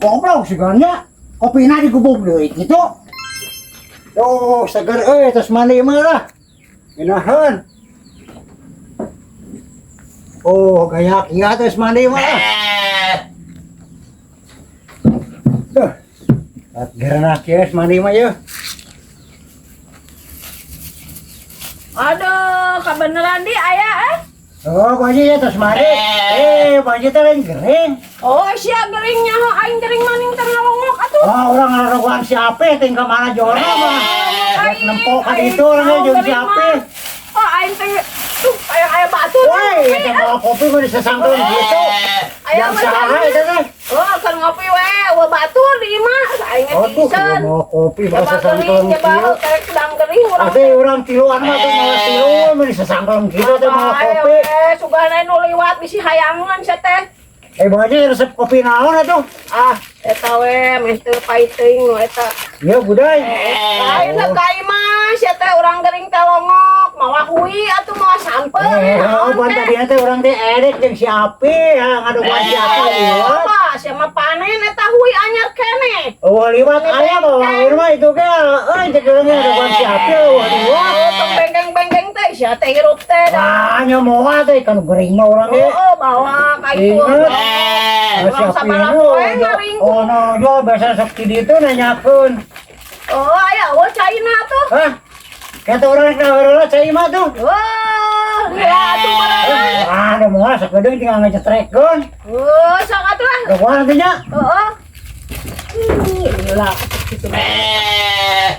Goblok sigana. Kopina digubuk deui kitu. Oh, seger euy, tos mandi mah lah. Ngeunaheun. Oh, gaya kieu tos mandi mah lah. Tuh. At gerna kieu mandi mah yeuh. Aduh, kebeneran di aya eh. Oh, Bu Haji ya tos mandi. Eh, Bu Haji teh lain gering. Oh, sia geringnya ho aing gering maning teu ngalongok atuh. Oh, urang ngararogoan si Ape teh ka mana jona mah. Rek nempo ka ditu urang ge jeung si Ape. Oh, aing teh tuh aya aya batu. Woi, eta bawa kopi mah disasangkeun kitu. Aya Yang saha eta teh? Oh, kan ngopi we, wa batur di imah, aing Oh, tuh, pisan. mau kopi Ya mah sasangkeun gering, ya kieu. karek sedang gering urang. Ate urang tiluan mah teh malah tilu mah disasangkeun kitu teh malah kopi. Sugana nu liwat bisi hayangan sia teh. Eh, Bu Haji resep kopi naon atuh? Ah, eta we meh teu pait teuing nu eta. Ieu budai. Lain lah ka imah sia teh urang gering teh longok, mawa hui atuh mawa sampeun. Eh, oh, pan tadi teh urang teh erek jeung si Ape, ha ngaduguan si Ape liwat. Apa sia mah panen eta hui anyar keneh. Oh, liwat aya mah wae mah itu ge euy teh urang ngaduguan si Ape eueuh liwat. Oh, tong bengkeng-bengkeng teh sia teh hirup teh dah. Wah, nya moal teh kan gering mah urang ge. Oh, bawa ka itu. Ingat. Urang sabaraha poe ngaring. Oh, no, yo biasa sok di ditu nanyakeun. Oh, aya eueuh caina tuh. Hah? Kata urang rek naweureuh cai mah tuh. Wah, lila atuh barengan. Ah, da moal sakedeung tinggal ngecetrekeun. Oh, sok atuh lah. Dogoan atuh nya. Heeh. Lila kitu.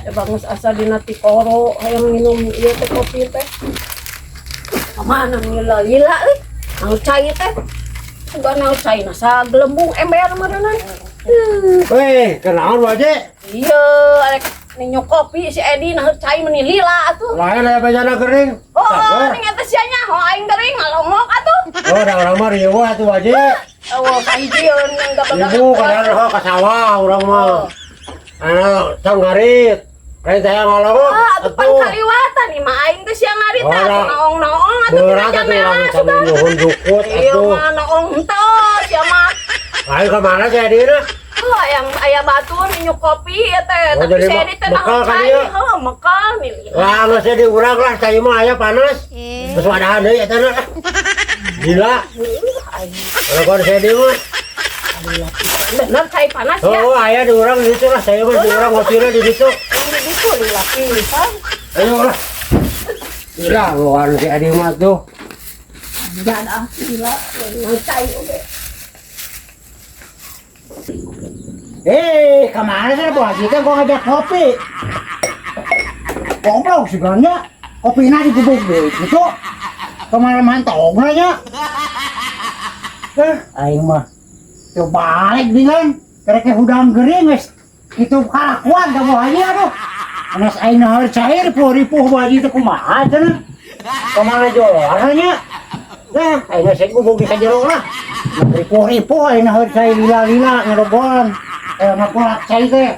Ya bagus asa dina tikoro hayang minum ieu teh kopi teh. Kamana lila lila euy? Nang cai teh. Sugan nang cai na sagelembung ember meureunnan. Weh, kenaon wae? Iya, arek ninyo kopi si Edi nah cai meni lila atuh. Lain aya bejana gering. Oh, ning eta sia nya ho aing gering ngalongok atuh. Oh, da urang mah rieuh atuh wae. Oh, kahijieun yang gabag. Ibu kadang ho ka sawah urang mah. Anu tong ngarit. Lain teh ngalongok. Ah, atuh pan kaliwatan nih mah aing teh sia ngarita Oh, atuh naong-naong atuh tina Berat atuh jamela urang sugan. sami nuhun jukut Iya atuh. mah naong henteu sia mah. Ayo ka mana sih Edi na? Oh, yang aya batur minum kopi ya teh, Oh, tapi jadi si Edi teh bekal naon ka cai, dieu? heuh mekal nih. Lah geus di urang lah cai mah aya panas. Terus wadahan deui eta na. Gila. Kalau si Edi mah. Bener cai panas ya. Oh, aya di urang di situ lah, saya mah di urang ngopina di situ. Yang di ditu lila pisan. Ayo lah. Gila, bukan si Edi mah tuh. Jangan ah, gila, nang cai oge. Eh, kemana sih Bu Haji teh gua ngajak kopi. Goblok sigana. Kopina digubuk deui kitu. Kemana mantong nya. Eh, aing mah teu balik dengan karek hudang gering geus kitu kalakuan ka Bu Haji aduh. Anas aing nahar cair ripuh Bu Haji teh kumaha cenah. Kemana jolana nya? Nah, aing geus gubuk di sajero lah. Ripuh-ripuh aing nahar cair lila-lila ngadogoan. Eh, ngapolak cai teh.